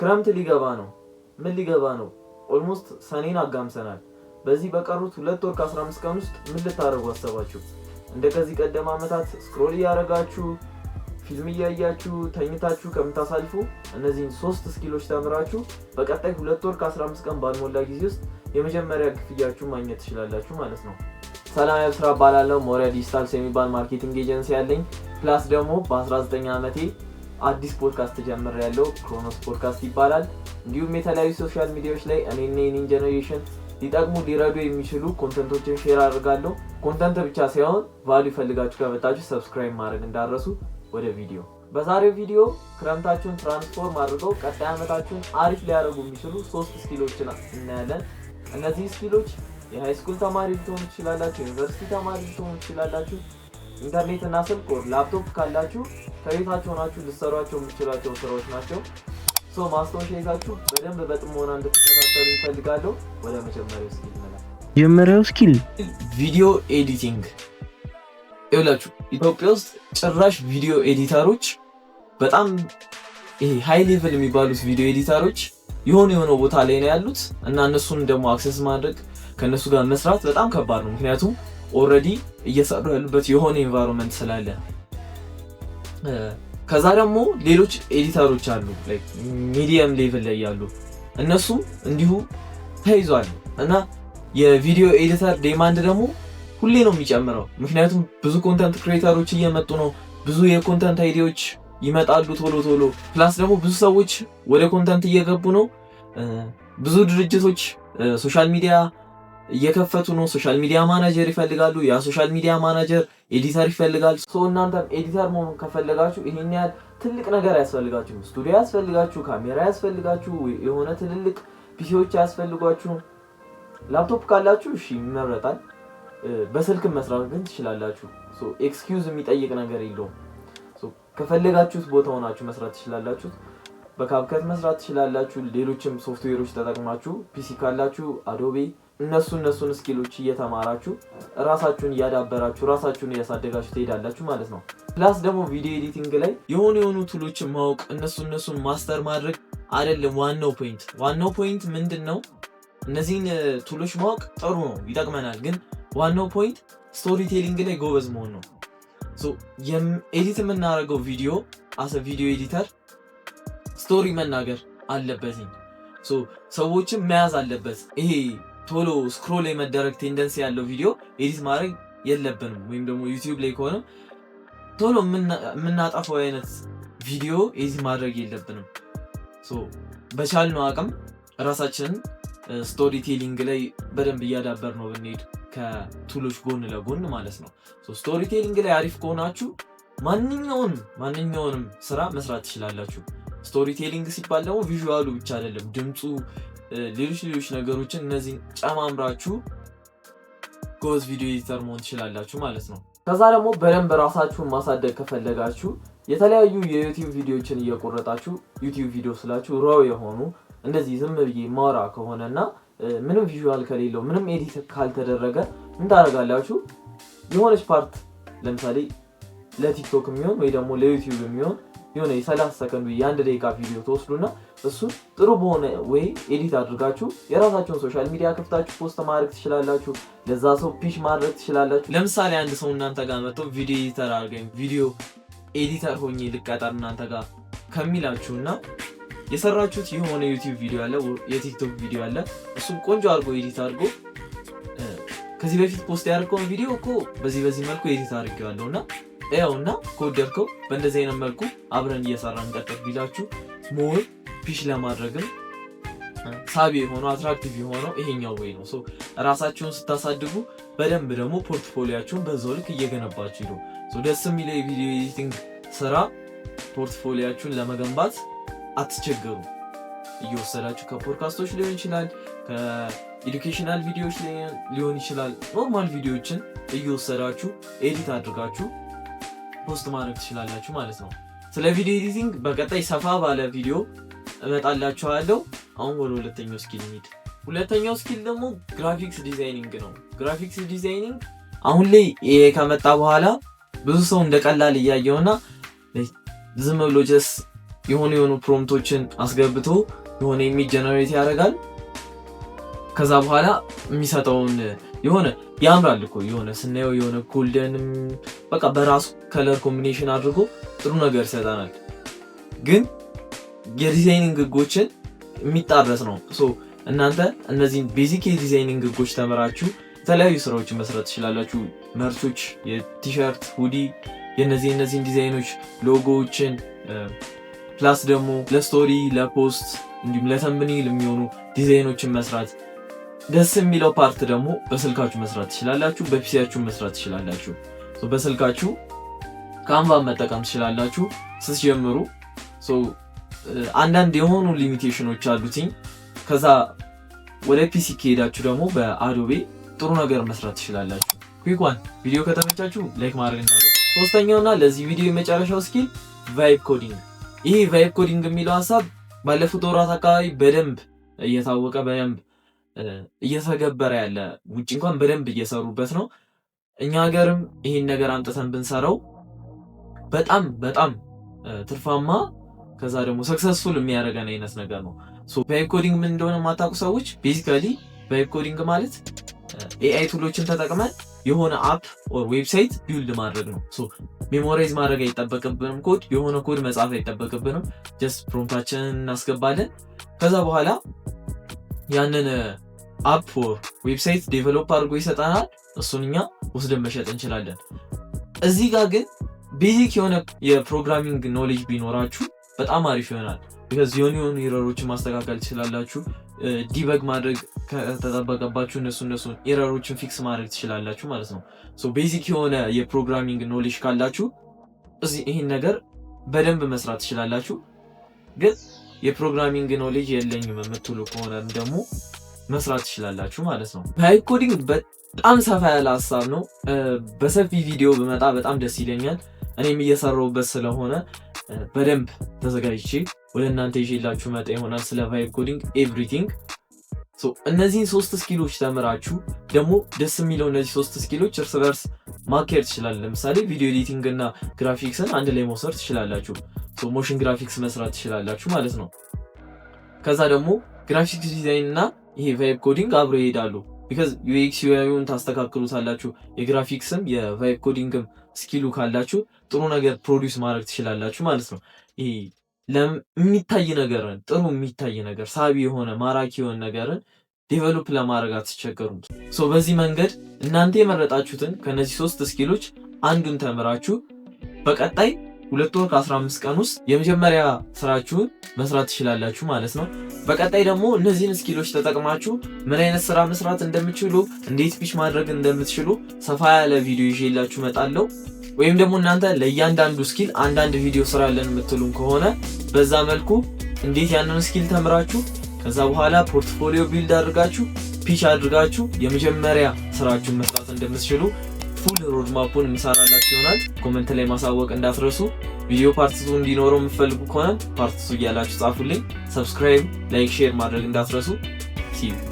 ክረምት ሊገባ ነው። ምን ሊገባ ነው? Almost ሰኔን አጋምሰናል። በዚህ በቀሩት 2 ወር ከ15 ቀን ውስጥ ምን ልታደርጉ አሰባችሁ? እንደ ከዚህ ቀደም ዓመታት scroll እያደረጋችሁ፣ ፊልም እያያችሁ፣ ተኝታችሁ ከምታሳልፉ እነዚህን ሶስት skill ኦች ተምራችሁ በቀጣይ 2 ወር ከ15 ቀን ባልሞላ ጊዜ ውስጥ የመጀመሪያ ክፍያችሁ ማግኘት ትችላላችሁ ማለት ነው። ሰላም፣ ያብስራ እባላለሁ። ሞሪያ ዲጂታልስ የሚባል marketing agency ያለኝ፣ plus ደግሞ በ19 ዓመቴ አዲስ ፖድካስት ጀምሬያለሁ። ክሮኖስ ፖድካስት ይባላል። እንዲሁም የተለያዩ social media ዎች ላይ እኔና የኔን generation ሊጠቅሙ፣ ሊረዱ የሚችሉ content ኦችን share አድርጋለሁ። Content ብቻ ሳይሆን value ፈልጋችሁ ከመጣችሁ subscribe ማድረግ እንዳትረሱ። ወደ ቪዲዮ። በዛሬው ቪዲዮ ክረምታችሁን transform አድርገው ቀጣይ ዓመታችሁን አሪፍ ሊያደርጉ የሚችሉ ሶስት skill ኦችን እናያለን። እነዚህ skill ኦች የ high school ተማሪ ልትሆኑ ትችላላችሁ፣ ዩኒቨርሲቲ ተማሪ ልትሆኑ ትችላላችሁ። ኢንተርኔት እና ስልክ or laptop ካላችሁ ከቤታችሁ ሆናችሁ ልትሰሯቸው የምትችሏቸው ስራዎች ናቸው። So ማስታወሻ ይዛችሁ በደንብ በጥሞና እንድትከታተሉ እፈልጋለሁ። ወደ መጀመሪያው skill እንለፍ። መጀመሪያው skill video editing። ይኸውላችሁ፣ ኢትዮጵያ ውስጥ ጭራሽ video editor ኦች፣ በጣም ይሄ high level የሚባሉት video editor ኦች የሆነ የሆነ ቦታ ላይ ነው ያሉት እና እነሱን ደግሞ access ማድረግ፣ ከእነሱ ጋር መስራት በጣም ከባድ ነው። ምክንያቱም already እየሰሩ ያሉበት የሆነ environment ስላለ። ከዛ ደግሞ ሌሎች editor ኦች አሉ፣ medium level ላይ ያሉ፣ እነሱም እንዲሁ ተይዟል እና የ video editor demand ደግሞ ሁሌ ነው የሚጨምረው። ምክንያቱም ብዙ content creator ኦች እየመጡ ነው። ብዙ የ content idea ዎች ይመጣሉ ቶሎ ቶሎ። Plus ደግሞ ብዙ ሰዎች ወደ content እየገቡ ነው። ብዙ ድርጅቶች social media እየከፈቱ ነው። Social media manager ይፈልጋሉ። ያ social media manager editor ይፈልጋል። So እናንተም editor መሆን ከፈለጋችሁ ይሄን ያህል ትልቅ ነገር አያስፈልጋችሁም። ስቱዲዮ አያስፈልጋችሁ፣ ካሜራ አያስፈልጋችሁ፣ የሆነ ትልልቅ PC ዎች አያስፈልጓችሁም። ላፕቶፕ ካላችሁ እሺ ይመረጣል። በስልክም መስራት ግን ትችላላችሁ። Excuse የሚጠይቅ ነገር የለውም። ከፈለጋችሁት ቦታ ሆናችሁ መስራት ትችላላችሁ። በ CapCut መስራት ትችላላችሁ። ሌሎችም ሶፍትዌሮች ተጠቅማችሁ፣ PC ካላችሁ Adobe፣ እነሱን skill ኦች እየተማራችሁ፣ ራሳችሁን እያዳበራችሁ፣ ራሳችሁን እያሳደጋችሁ ትሄዳላችሁ ማለት ነው። Plus ደግሞ video editing ላይ የሆኑ የሆኑ tool ኦችን ማወቅ፣ እነሱን master ማድረግ አይደለም ዋናው point። ዋናው point ምንድን ነው? እነዚህን tool ኦች ማወቅ ጥሩ ነው፣ ይጠቅመናል። ግን ዋናው point storytelling ላይ ጎበዝ መሆን ነው። Edit የምናደርገው ቪዲዮ as a video editor story መናገር አለበት። ሰዎችን መያዝ አለበት። ይሄ ቶሎ scroll የመደረግ tendency ያለው ቪዲዮ edit ማድረግ የለብንም። ወይም ደግሞ YouTube ላይ ከሆነ ቶሎ የምናጠፋው አይነት ቪዲዮ edit ማድረግ የለብንም። በቻልነው አቅም ራሳችንን storytelling ላይ በደንብ እያዳበርነው ብንሄድ ከ tool ኦች ጎን ለጎን ማለት ነው። Storytelling ላይ አሪፍ ከሆናችሁ ማንኛውንም ስራ መስራት ትችላላችሁ። Storytelling ሲባል ደግሞ visual ኡ ብቻ አይደለም፣ ድምፁ፣ ሌሎች ሌሎች ነገሮችን እነዚህን ጨማምራችሁ ጎበዝ video editor መሆን ትችላላችሁ ማለት ነው። ከዛ ደግሞ በደንብ ራሳችሁን ማሳደግ ከፈለጋችሁ የተለያዩ የ YouTube ቪዲዮዎችን እየቆረጣችሁ፣ YouTube ቪዲዮ ስላችሁ raw የሆኑ፣ እንደዚህ ዝም ብዬ ማወራ ከሆነና ምንም visual ከሌለው፣ ምንም edit ካልተደረገ ምን ታደርጋላችሁ? የሆነች part ለምሳሌ ለ TikTok የሚሆን ወይ ደግሞ ለ YouTube የሚሆን የሆነ የ30 ሰከንድ፣ የ1 ደቂቃ ቪዲዮ ትወስዱና እሱን ጥሩ በሆነ way edit አድርጋችሁ የራሳችሁን social media ከፍታችሁ post ማድረግ ትችላላችሁ። ለዛ ሰው pitch ማድረግ ትችላላችሁ። ለምሳሌ አንድ ሰው እናንተ ጋር መጥቶ "ቪዲዮ editor አድርገኝ፣ video editor ሆኜ ልቀጠር እናንተ ጋር" ከሚላችሁ እና የሰራችሁት የሆነ YouTube ቪዲዮ አለ፣ የ TikTok ቪዲዮ አለ። እሱም ቆንጆ አድርጎ edit አድርጎ "ከዚህ በፊት post ያደረግከውን ቪዲዮ እኮ በዚህ በዚህ መልኩ edit አድርጌዋለሁ እና ያው እና ከወደድከው በእንደዚህ አይነት መልኩ አብረን እየሰራን እንቀጥል" ቢላችሁ more pitch ለማድረግም ሳቢ የሆነው፣ attractive የሆነው ይሄኛው way ነው። ራሳችሁን ስታሳድጉ በደንብ ደግሞ portfolio ያችሁን በዛው ልክ እየገነባችሁ ሂዱ። ደስ የሚለው የ video editing ስራ portfolio ያችሁን ለመገንባት አትቸገሩ። እየወሰዳችሁ ከፖድካስቶች ሊሆን ይችላል፣ ከ educational ቪዲዮዎች ሊሆን ይችላል። Normal ቪዲዮዎችን እየወሰዳችሁ edit አድርጋችሁ post ማድረግ ትችላላችሁ ማለት ነው። ስለ video editing በቀጣይ ሰፋ ባለ ቪዲዮ እመጣላችኋለሁ። አሁን ወደ ሁለተኛው skill እንሂድ። ሁለተኛው skill ደግሞ graphics designing ነው። Graphics designing አሁን ላይ ይሄ ከመጣ በኋላ ብዙ ሰው እንደ ቀላል እያየውና ዝም ብሎ just የሆኑ የሆኑ prompt ኦችን አስገብቶ የሆነ image generate ያደርጋል። ከዛ በኋላ የሚሰጠውን የሆነ ያምራል እኮ፣ የሆነ ስናየው የሆነ golden ም በቃ በራሱ color combination አድርጎ ጥሩ ነገር ይሰጠናል። ግን የ designing ህጎችን የሚጣረስ ነው። So እናንተ እነዚህን basic የ designing ህጎች ተምራችሁ የተለያዩ ስራዎችን መስራት ትችላላችሁ። Merch ኦች፣ የቲሸርት፣ hoodie፣ የነዚህ እነዚህን design ኦች፣ logo ዎችን፣ plus ደግሞ ለ story፣ ለ post እንዲሁም ለ thumbnail የሚሆኑ ዲዛይኖችን መስራት። ደስ የሚለው part ደግሞ በስልካችሁ መስራት ትችላላችሁ፣ በ PC ያችሁ መስራት ትችላላችሁ። በስልካችሁ Canva መጠቀም ትችላላችሁ ስትጀምሩ። አንዳንድ የሆኑ limitation ኦች አሉትኝ። ከዛ ወደ PC ከሄዳችሁ ደግሞ በ Adobe ጥሩ ነገር መስራት ትችላላችሁ። Quick one፣ ቪዲዮ ከተመቻችሁ like ማድረግ እንዳትረሱ። ሶስተኛውና ለዚህ ቪዲዮ የመጨረሻው skill vibe coding። ይሄ vibe coding የሚለው ሀሳብ ባለፉት ወራት አካባቢ በደንብ እየታወቀ፣ በደንብ እየተገበረ ያለ፣ ውጭ እንኳን በደንብ እየሰሩበት ነው። እኛ ሀገርም ይሄን ነገር አምጥተን ብንሰራው በጣም በጣም ትርፋማ፣ ከዛ ደግሞ successful የሚያደርገን አይነት ነገር ነው። Vibe coding ምን እንደሆነ የማታውቁ ሰዎች፣ basically vibe coding ማለት AI tool ኦችን ተጠቅመን የሆነ app or website build ማድረግ ነው። Memorize ማድረግ አይጠበቅብንም። ኮድ የሆነ ኮድ መጻፍ አይጠበቅብንም። Just prompt ኣችንን እናስገባለን። ከዛ በኋላ ያንን app or website develop አድርጎ ይሰጠናል። እሱን እኛ ወስደን መሸጥ እንችላለን። እዚህ ጋር ግን basic የሆነ የ programming knowledge ቢኖራችሁ በጣም አሪፍ ይሆናል። Because የሆኑ የሆኑ error ኦችን ማስተካከል ትችላላችሁ። Debug ማድረግ ከተጠበቀባችሁ እነሱን error ኦችን fix ማድረግ ትችላላችሁ ማለት ነው። Basic የሆነ የ programming knowledge ካላችሁ እዚህ ይህን ነገር በደንብ መስራት ትችላላችሁ። ግን የ programming knowledge የለኝም የምትሉ ከሆነ ደግሞ መስራት ትችላላችሁ ማለት ነው። Vibe coding በጣም ሰፋ ያለ ሀሳብ ነው። በሰፊ ቪዲዮ ብመጣ በጣም ደስ ይለኛል። እኔም እየሰራሁበት ስለሆነ በደንብ ተዘጋጅቼ ወደ እናንተ ይዤላችሁ መጣ ይሆናል ስለ vibe coding everything። እነዚህን ሶስት skill ኦች ተምራችሁ ደግሞ ደስ የሚለው እነዚህ ሶስት skill ኦች እርስ በርስ ማካሄድ ትችላላችሁ። ለምሳሌ video editing እና ግራፊክስን አንድ ላይ መውሰድ ትችላላችሁ። Motion graphics መስራት ትችላላችሁ ማለት ነው። ከዛ ደግሞ graphics design እና ይሄ vibe coding አብሮ ይሄዳሉ። Because UX UI ኡን ታስተካክሉታላችሁ። የግራፊክስም የቫይብ ኮዲንግም ስኪሉ ካላችሁ ጥሩ ነገር produce ማድረግ ትችላላችሁ ማለት ነው። ይሄ የሚታይ ነገርን፣ ጥሩ የሚታይ ነገር፣ ሳቢ የሆነ፣ ማራኪ የሆነ ነገርን develop ለማድረግ አትቸገሩም። So በዚህ መንገድ እናንተ የመረጣችሁትን ከነዚህ ሶስት skill ኦች አንዱን ተምራችሁ በቀጣይ 2 ወር ከ15 ቀን ውስጥ የመጀመሪያ ስራችሁን መስራት ትችላላችሁ ማለት ነው። በቀጣይ ደግሞ እነዚህን skill ኦች ተጠቅማችሁ ምን አይነት ስራ መስራት እንደምትችሉ፣ እንዴት pitch ማድረግ እንደምትችሉ ሰፋ ያለ ቪዲዮ ይዤላችሁ እመጣለሁ። ወይም ደግሞ እናንተ ለእያንዳንዱ skill አንዳንድ ቪዲዮ ስራልን የምትሉን ከሆነ በዛ መልኩ እንዴት ያንን skill ተምራችሁ ከዛ በኋላ portfolio build አድርጋችሁ፣ pitch አድርጋችሁ የመጀመሪያ ስራችሁን መስራት እንደምትችሉ full roadmap ኡን የምሰራላችሁ ይሆናል። Comment ላይ ማሳወቅ እንዳትረሱ። ቪዲዮ part two እንዲኖረው የምትፈልጉ ከሆነ part two እያላችሁ ጻፉልኝ። Subscribe፣ like፣ share ማድረግ እንዳትረሱ። See you.